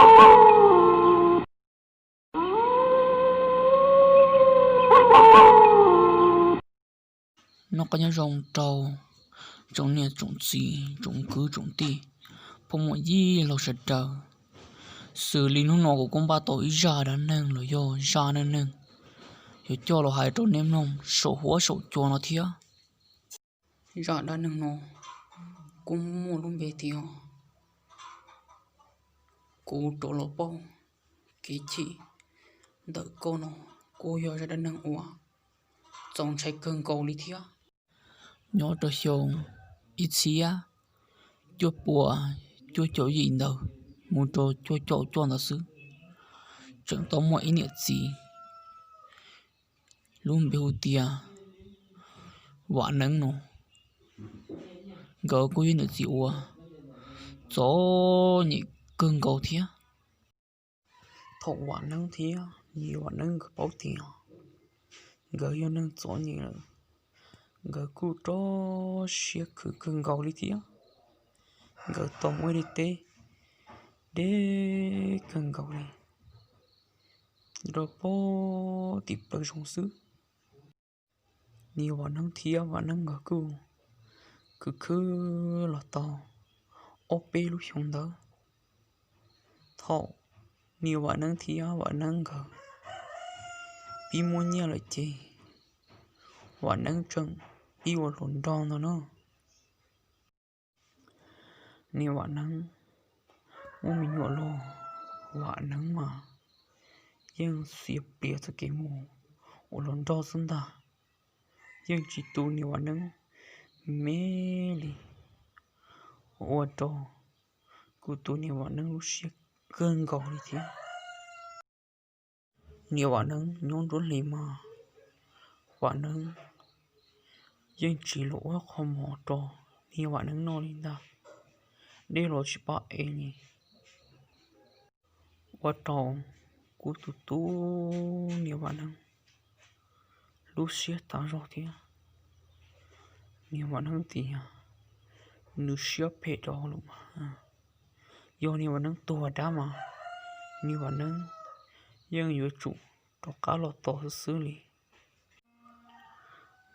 Noj qab nyob zoo rau tsoom niam tsoom txiv tsoom kwv tsoom tij, phooj ywg laug sawv daws. Xws li hnub no kuv kuj npaj tau ib zaj dab neeg los yog zaj neej neeg, yuav coj los hais rau nej mloog saum huab saum cua no thiab. Zaj dab neeg no kuj muaj lub npe tias kuv rov los pauj kev chim ntawm koj no kuj yog zaj dab neeg uas txaus ntshai kawg nkaus li thiab. Nyob rau xyoo ib txhiab cuaj puas cuaj caum yim ntawd mus rau cuaj caum cuaj ntawd xwb, tseem tau muaj ib niam txiv lub npe hu tias Vam Neeb no. Nkawd kuj yog niam txiv uas txom nyem kawg nkaus thiab. Thaum Vam Neeb thiab Niam Vam Neeb nkawd paub tias nkawd yog neeg txom nyem lawm, nkawd kuj rau siab khwv kawg nkaus li thiab. Nkawd tau muaj ib daim teb deb kawg nkaus li rau pem tim plawv zoov xwb. Niam Vam Neeb thiab Vam Neeb nkawd kuj khwv khwv los tau ob peb lub xyoo ntawd. Thaum Niam Vam Neeb thiab Vam Neeb nkawd pib muaj nyiaj lawm ces Vam Neeb tseem pib ua hluas nraug ntag no. Niam Vam Neeb muaj me nyuam los, Vam Neeb mas yeej xiav plias txoj kev mus ua hluas nraug xwb ntag, yeej tsis tu Niam Vam Neeb me li, ua rau kuj tu Niam Vam Neeb lub siab kawg nkaus li thiab. Niam Vam Neeb nyob nruab hlis mas Vam Neeb yeej tsis los ua qho mov rau Niam Vam Neeb noj li ntag, dej los tsis pab ev li. Ua rau kuj tu tu Niam Vam Neeb lub siab tas zog thiab. Niam Vam Neeb tias nws siab phem rau lawm mas, yog Niam Vam Neeb tuag dab mas Niam Vam Neeb yeej yuav tsum rov qab los tos xwb xwb li.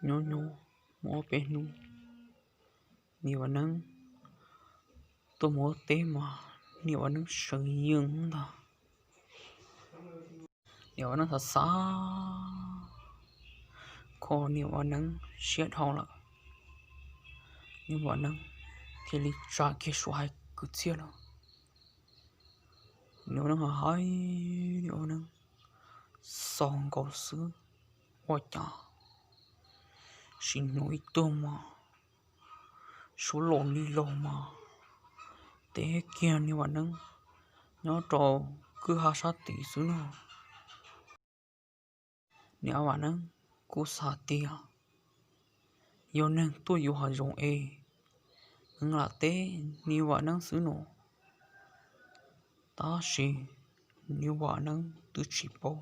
Nyob nyob muaj ob peb hnub, Niam Vam Neeb tuaj mus ua teb mas Niam Vam Neeb sawv yees ntag. Niam Vam Neeb xav xav kho Niam Vam Neeb siab dhau lawm, Niam Vam Neeb thiaj li tsa kiag Suav hais kwv txhiaj no. Niam Vam Neeb hais hais, Niam Vam Neeb xav nkaus xwb, ua cas sim hnov ib tug mas suab laus li laus mas teb kiag Niam Vam Neeb nyob rau kwj ha sab tid xwb no. Niam Vam Neeb kuj xav tias yog neeg tuaj yuav hav zoov es nws lam teb Niam Vam Neeb xwb no. Tab sis Niam Vam Neeb twb tsis paub,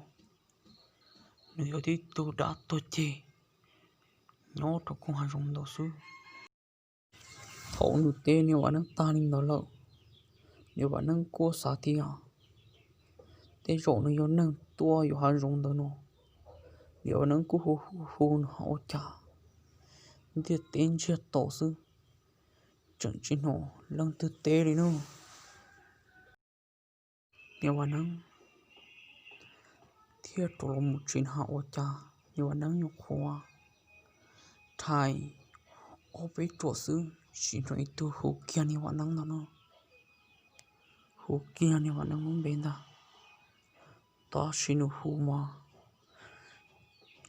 nws yog tib tug dab tuag ceg nyob rau kwj ha zoov ntawd xwb. Thaum nws teb Niam Vam Neeb tag li ntawd lawm, Niam Vam Neeb kuj xav tias tej zaum nws yog neeg tuaj yuav hav zoov ntawd no. Niam Vam Neeb kuj hu hu hu nws ua cas ntiaj teb ntsiag to xwb, tseem tsis hnov leej twg teb li no. Niam Vam Neeb thiaj rov los mus tsev na ua cas Niam Vam Neeb nyuam qhuav rhais ob peb ruam xwb tsis hnov ib tug hu kiag Niam Vam Neeb ntag no. Hu kiag Niam Vam Neeb lub npe ntag, tab sis nws hu mas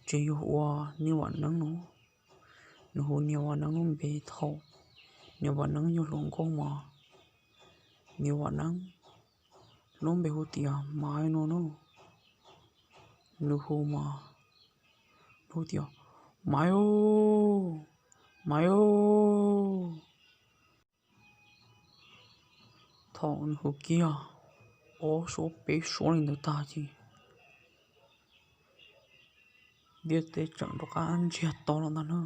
tsis yog ua Niam Vam Neeb no. Nws hu Niam Vam Neeb lub npe thaum Niam Vam Neeb yog hluas nkauj mas Niam Vam Neeb lub npe hu tias Maiv no na. Nws hu mas nws hu tias, Maiv, Maiv. Thaum nws hu kiag ob suab peb suab li ntawd tag ces ntiaj teb tseem rov qab ntsiag to los ntag na,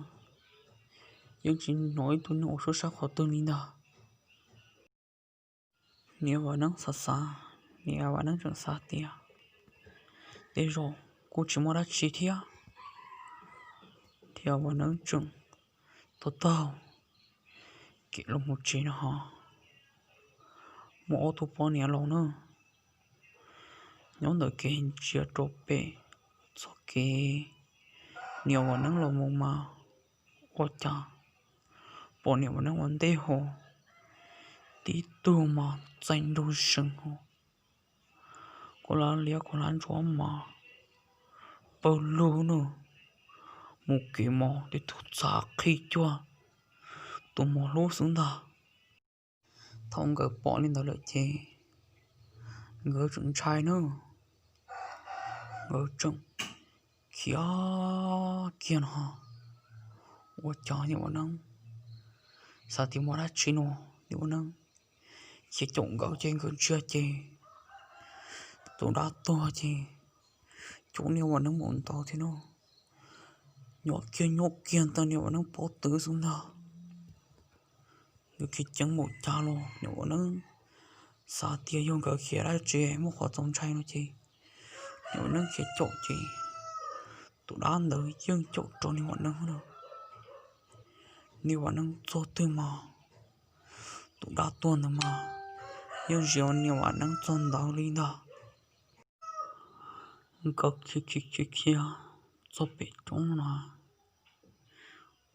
yeej tsis hnov ib tug neeg ua suab sab qhov twg li ntag. Niam Vam Neeb xav xav, Niam Vam Neeb tseem xav tias tej zaum kuj tsis muaj dab tsi thiab, thiab Vam Neeb tseem taug taug kev los mus tsev no ho muaj ob tug poj niam laus na nyob ntawm kev ntsia rau pem txoj kev niam Vam Neeb los mus mas ua cas pom niam Vam Neeb ua ntej ho tib tug mas txaij nraug zeeg ho kuj lab liab kuj lab ntsuav mas pawg lug no mus kev mos tib tug txav qhib cuag tus mos hlub xwb ntag. Thaum nkawd pom li ntawd lawm ces nkawd tseem ntshai na, nkawd tseem khiav kiag no ua cas niam Vam Neeb xav tias muaj dab tsi no, niam Vam Neeb khiav caum nkawd ces nkawd ntsia ces tus dab tuag ces caum niam Vam Neeb mus ntau thiab no, nyob kiag nyob kiag ntawm niam Vam Neeb pob tw xwb ntag. Nkawd khiav ceev npaum cas los niam Vam Neeb xav tias yog nkawd khiav dab tsi muaj qhov txaus ntshai no ces niam Vam Neeb khiav caum ces tus dab ntawd yeej caum raws niam Vam Neeb na. Niam Vam Neeb txog twg mas tus dab tuag ntawd mas yeej zias niam Vam Neeb txog ntawd li ntag. Nkawd khiav khiav khiav txog pem roob no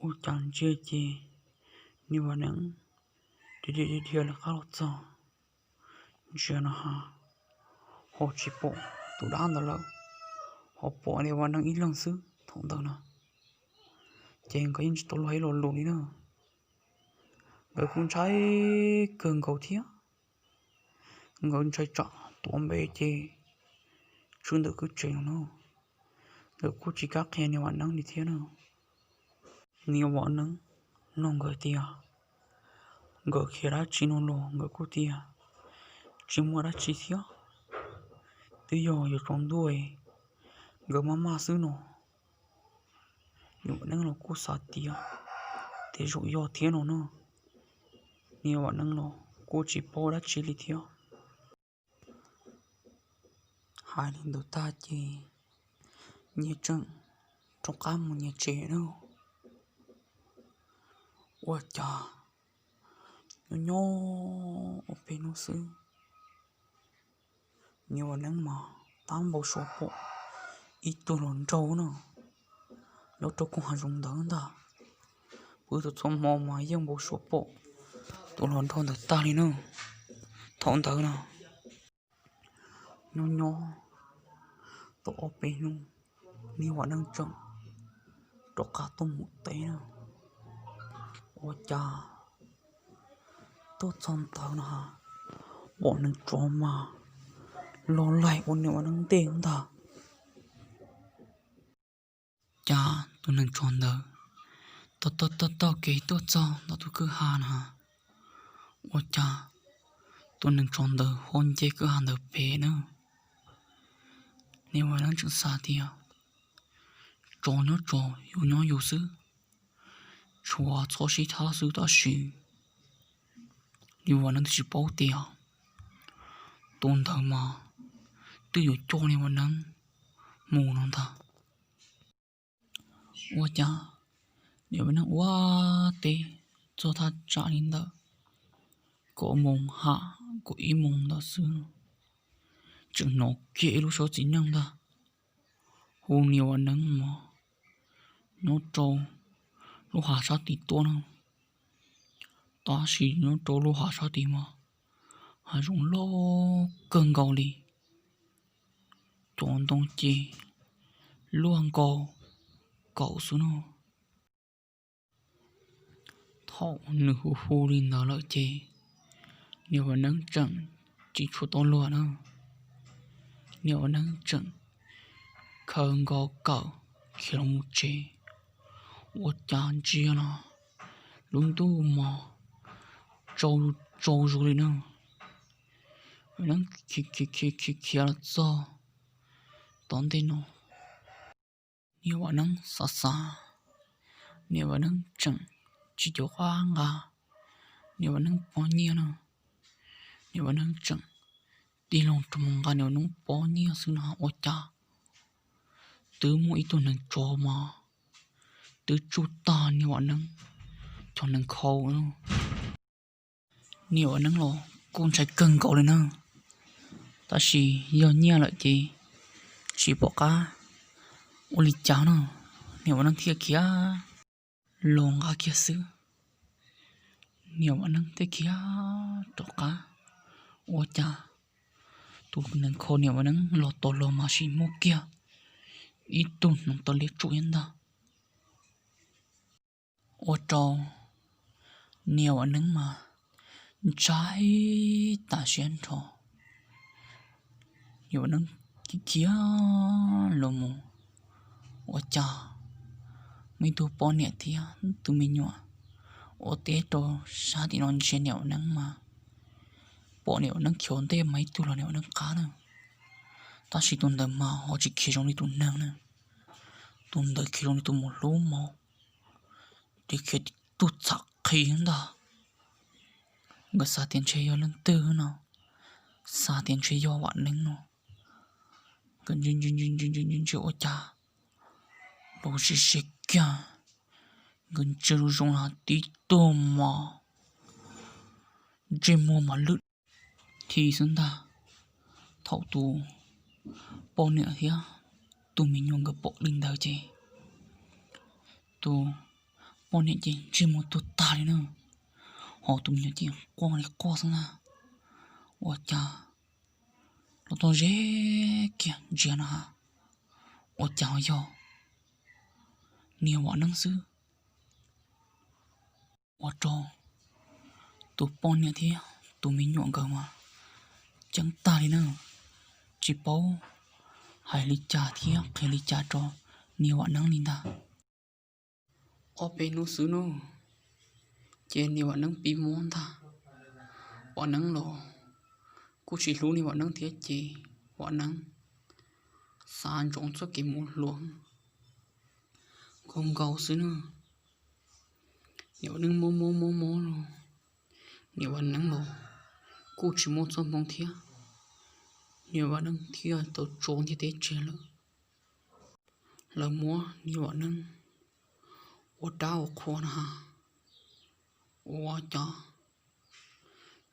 ua cas ntsia ces niam Vam Neeb dhia dhia lawv qab los txog ntsia no ha, ho tsis pom tus dab ntawd lawm, ho pom niam Vam Neeb ib leeg xwb thaum ntawd na. Ces nkawd yeej tsis tau luag ib lo lus li na. Nkawd kuj ntshai kawg nkaus thiab, nkawd ntshai tsam tuav npe ces tshwj ntawm kwj tsev no na. Nkawd kuj tsis kam qhia niam Vam Neeb li thiab na. Niam Vam Neeb nug nkawd tias nkawd khiav dab tsi no los nkawd kuj tias tsis muaj dab tsi thiab, twb yog yuav tsaus ntuj nkawd maj maj xwb no. Niam Vam Neeb los kuj xav tias tej zaum yog thiab no na. Niam Vam Neeb los kuj tsis paub dab tsi li thiab. Hais li ntawd tag ces nyias tseem rov qab mus nyias tsev na. Ua cas nyob nyob ua peb hnub xwb, niam Vam Neeb mas tab npau suav pom ib tug hluas nraug no lub rau koog hav zoov ntawd ntag. Pw txhua txhua hmo mas yeej npau suav pom tus hluas nraug ntawd tag li na. Thaum ntawd na nyob nyob tau ob peb hnub, niam Vam Neeb tseem rov qab tuaj mus teb na. Ua cas tuaj txog ntawd no pom neeg tsov mas los laig ua niam Vam Neeb ntej ntag. Cas tus neeg tsov ntawd taug taug taug kev tuaj txog ntawm tus kwj ha na, ua cas tus neeg tsov ntawd ho nce kwj ha ntawd pem na. Niam Vam Neeb tseem xav tias tsov nyob tsov, yus nyob yus xwb, tshuav txhob sib thab xwb tab sis niam Vam Neeb twb tsis paub tias tus ntawd mas twb yuav coj niam Vam Neeb mus no ntag. Ua cas niam Vam Neeb ua teb txog thaj tsam li ntawm kaum moos ham kaum ib moos ntawd xwb, tseem hnov kiag ib lub suab txiv neej ntag hu niam Vam Neeb mog nyob rau lub hav sab tid tuaj na. Tab sis nyob rau lub hav sab tid mas hav zoov loj kawg nkaus li, cov ntoo ces luaj nkaus kaum xwb no. Thaum nws hu hu li ntawd lawm ces niam Vam Neeb tseem tsis tshua tau luag na. Niam Vam Neeb tseem khaws nkaus kawm khiav los mus tsev, ua cas ntsia no lub ntuj mos tsau tsau zus li na. Vam Neeb khiav khiav khiav los txog tom ntej no, niam Vam Neeb xav xav, niam Vam Neeb tseem tsis caum qab nqa niam Vam Neeb pob nyiaj na. Niam Vam Neeb tseem ti tig loo rau mus nqa niam Vam Neeb pov nyiaj xwb no ua cas twb muaj ib tug nees tsov mas twb tsuj tag niam Vam Neeb cov nees khau. Niam Vam Neeb los kuj ntshai kawg nkaus li na, tab sis yog nyiaj lawm ces tsis pom qab ua li cas na, niam Vam Neeb thiaj khiav los nqa kiag xwb. Niam Vam Neeb thiaj khiav rov qab, ua cas tus nees khau niam Vam Neeb los tos los mas sim muaj kiag ib tug hnoos taw liab tsuj ib ntag. Ua rau niam Vam Neeb mas ntshai tas siab nrho. Niam Vam Neeb khiav los mus, ua cas muaj ib tug poj niam thiab tus me nyuam ua teb rau sab tim no ntsia niam Vam Neeb mas pom niam Vam Neeb khiav ntej mas ib tug los niam Vam Neeb qab na, tab sis tus ntawd mas ho tsis khiav zoo li tus neeg na, tus ntawd khiav zoo li tus muas hlub mos, ces khiav tib tug txham qhi ntag. Nkawd xav tias ntshe yog leej twg no, xav tias ntshe yog Vam Neeb no. Nkawd ntsia ntsia ntsia ntsia ntsia ntsia ntsia ua cas los ze ze kiag, nkawd ntsia zoo zoo na tib tug mos ntsej muag mas lwj thi xwb ntag. Thaum tus poj niam thiab tus me nyuam nkawd pom li ntawd ces tus poj niam ces ntsej muag tuag tag li na, ho tus me nyuam ces quaj li quaj xwb na. Ua cas los tau ze kiag ntsia no ha, ua cas ho yog niam Vam Neeb xwb. Ua rau tus poj niam thiab tus me nyuam nkawd mas ceeb tag li na, tsis paub hais li cas thiab qhia li cas rau niam Vam Neeb li ntag. Ob peb hnub xwb no ces niam Vam Neeb pib mob ntag. Vam Neeb los kuj tsis hlub niam Vam Neeb thiab ces Vam Neeb xav ntsoov txoj kev mus hluas nkaus nkaus xwb na. Niam Vam Neeb mob mob mob mob los niam Vam Neeb los kuj tsis muaj txoj hmoo thiab, niam Vam Neeb thiaj tau tso ntiaj teb tseg lawm. Lawv muab niam Vam Neeb ua dab ua qhua na ha, ua cas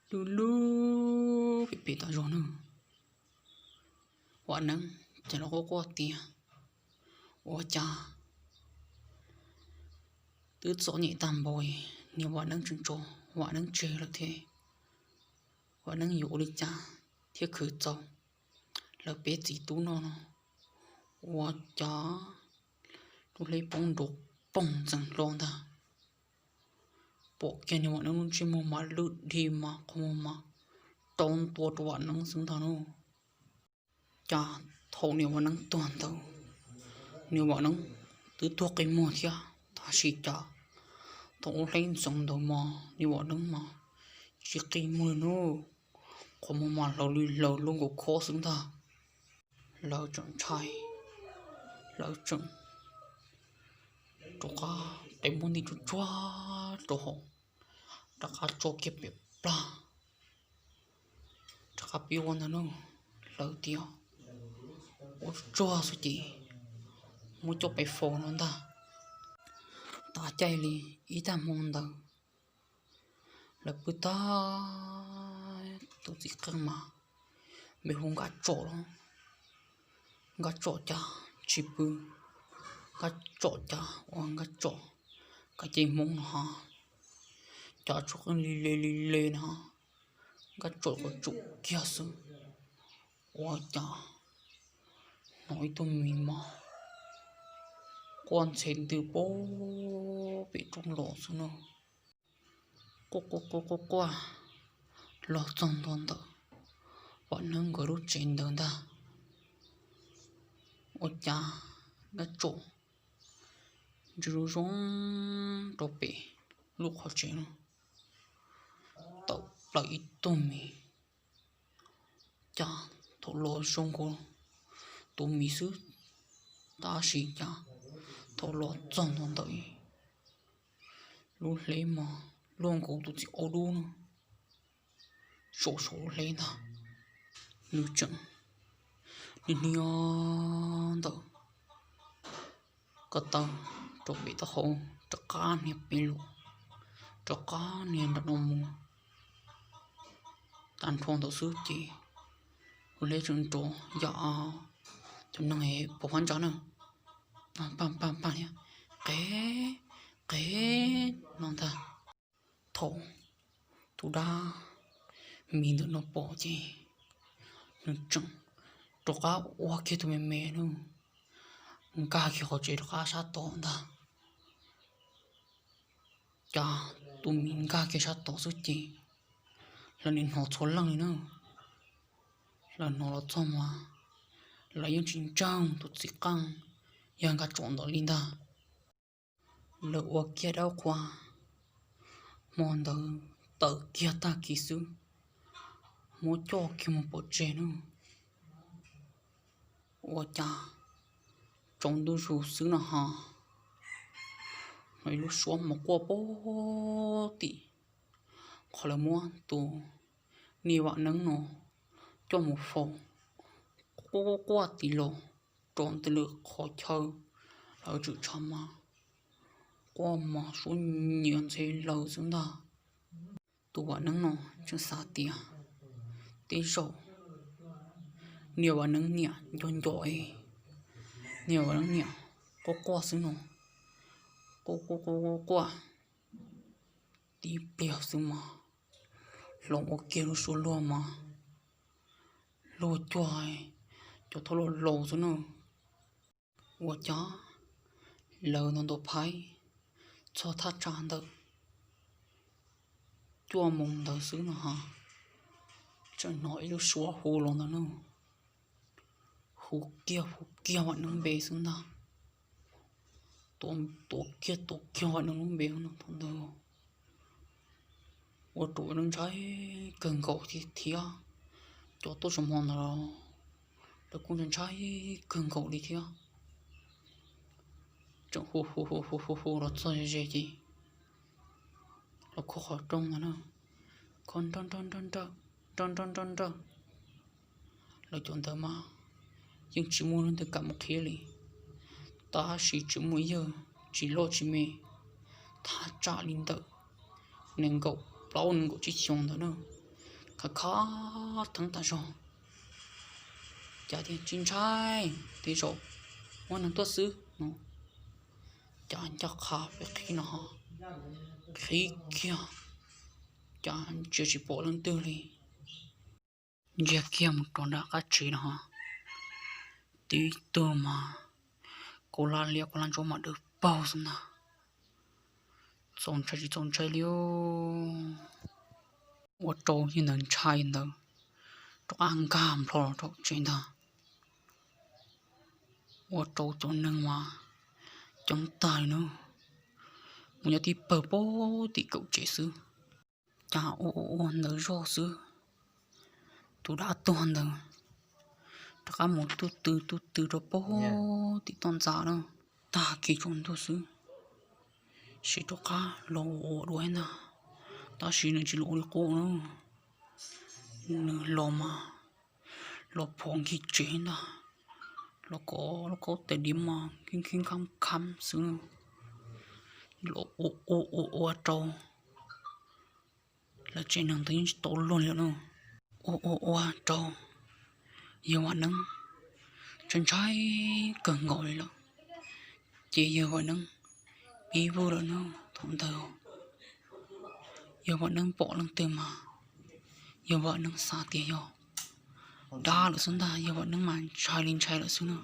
lub lub phem phem tas zog na. Vam Neeb ces los quaj quaj tias ua cas twb txom nyem tag npaum, niam Vam Neeb tseem tso Vam Neeb tseg lawm thiab, Vam Neeb yuav ua li cas thiaj khwv txaus lawv peb txiv tub noj no. Ua cas lub hleb poob nrov poog ntxeev hlo ntag. Pom kiag niam Vam Neeb lub ntsej muag mas lwj dhig mas qhov muag mas rau ntua rau Vam Neeb xwb ntag no. Cas thaum niam Vam Neeb tuag ntawd, niam Vam Neeb twb tuag qi muag thiab tab sis cas thaum lub hleb ntxeev ntawd mas niam Vam Neeb mas tsis qi muag li no, qhov muag mas hlaws li hlaws luaj nkaus khob xwb ntag. Lawv tseem ntshai, lawv tseem rov qab qi muab ntim tsuag tsuag rau hauv, rov qab tso kiag pem plag, rov qab pib ua ntag no. Lawv tias ua tsuag xwb ces muab coj pem faus no ntag. Tav caij li ib tag hmo ntawd lawv pw tag, tus txiv qeej mas npe hu Nkaj Tsom los, Nkaj Tsom cas tsis pw, Nkaj Tsom cas ua Nkaj Tsom kav cev Hmoob no ho, cas tsuas qeej li le li le no, Nkaj Tsom qhov tsum kiag xwb, ua cas hnov ib tug mis mas quaj ntxhe ntws pem roob los xwb no. Quaj quaj quaj quaj quaj los txog ntua ntawm Vam Neeb nkawd lub tsev ntawd ntag. Ua cas Nkaj Tsom ntsia zoo zoo rau pem lub qhov tsev no, tawm plaws ib tug mis. Cas thaum los zoo nkaus tus mis xwb, tab sis cas thaum los txog ntua ntawm lub hleb mas luaj nkaus tus txiv aub dub no tsaum saum lub hleb ntag. Nws tseem niag hnia ntawm ko taw rau pem taub hau, rov qab hnia pem lug, rov qab hnia nram no mus. Tag nrho ntawd xwb ces ua li tseem nrov yam cov neeg pom phab ntsa na, paj paj paj thiab, qev qev no ntag. Thaum tus dab mis ntawm no pom ces nws tseem rov qab ua kiag tus me me na, nkag kiag qhov tsev rov qab sab tod ntag. Cas tus mis nkag kiag sab tod xwb ces lawv nim hnov txhua leej li na. Lawv hnov los txog mas lawv yeej tsis ntseeg tus txiv qeej yawg nkag tsom ntawd li ntag. Lawv ua kiag dab qhua, hmo ntawd tawm kiag tag kis xwb, muab coj kiag mus pov tseg na. Ua cas tsaus ntuj zus xwb no ho hnov ib lub suab hmo quaj pem tim qhov lawv muab tus niam Vam Neeb no coj mus faus, quaj quaj quaj tim los rau ntawm lub qhov chaw lawv tseem tshav mas, quaj mas suab nyiav ntxhe lawv xwb ntag. Tus Vam Neeb no tseem xav tias tej zaum niam Vam Neeb niam nco nco es niam Vam Neeb niam quaj quaj xwb no, quaj quaj quaj quaj tib pliag xwb mas hloov ua kiag lub suab luag mas luag cuag cov thauj laus laus xwb na. Ua cas lawv ntau ntau phaib txog thaj tsam ntawm cuaj moos ntawd xwb no ho tseem hnov ib lub suab hu los ntawd na. Hu kiag hu kiag Vam Neeb npe xwb ntag. Tuav kiag tuav kiag Vam Neeb lub npe no thaum ntawd ua rau Vam Neeb ntshai kawg nkaus thiab. Cov tuaj saum hmo ntawd los lawv kuj ntshai kawg nkaus li thiab. Tseem hu hu hu hu hu hu los txog ze ze ces los kho qhov rooj ntawd na, kho nrawj nrawj nrawj nrawj nrawj nrawj nrawj. Lawv cov ntawd mas yeej tsis muaj leej twg kam mus qhib li, tab sis tseem muaj ib yawg tsis loj tsis me, thaj tsam li ntawm nees nkaum plaub nees nkaum tsib xyoos ntawd na, khav khav theeb tas zog. Cas tias tsis ntshai, tej zaum muaj neeg tuaj xwb no. Cas ncaj qha pem qhib no, qhib kiag, cas ntsia tsis pom leej twg li. Ntsia kiag mus rau nram qab tsev no, tib tug mas kua laj liab kua laj ntsuab mas dawb paug xwb ntag. Txaus ntshai tsis txaus ntshai li. Ua rau yawg ntawd ntshai ntawd rov qab nkag nplho los rau tsev ntag. Ua rau cov neeg mas coob tag li na, mus nyob tib pawg pem tim kaum tsev xwb. Cas ua ua ua ntawd zoj xwb, tus dab tuag ntawd rov qab mus tuj tw tuj tw rau pem tim toj ntxas na, tag kis tsaus ntuj xwb, ces rov qab los ua dua ntag, tab sis nws tsis los ua li qub na, nws los mas los phom nkig tsev ntag, los kov lub kaub tais diav mas khib khib khab khab xwb na, los ua ua ua ua rau lawv tsev neeg ntawd yeej tsis tau luag li lawm na. Ua ua ua rau yawg Vam Neeb ntshai ntshai kawg nkaus li lawm, ces yawg Vam Neeb pib vwj lawm na. Thaum ntawd yawg Vam Neeb pom leej twg mas yawg Vam Neeb xav tias yog dab lawm xwb ntag, yawg Vam Neeb mas ntshai li ntshai lawm xwb na.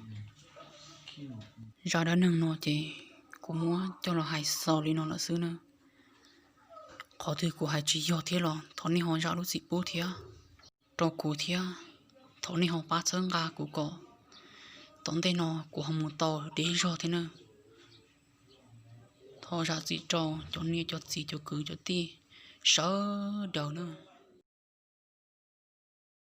Zaj dab neeg no ces kuv muab coj los hais xaus li no lawm xwb na. Qhov twg kuv hais tsis yog thiab los thov nej ho zam lub txim pub thiab rau kuv thiab. Thov nej ho pab txhawb nqa kuv kom tom ntej no kuv ho mus tau deb zog thiab na. Thov zam txim rau cov niam cov txiv cov kwv cov tij sawv daws na.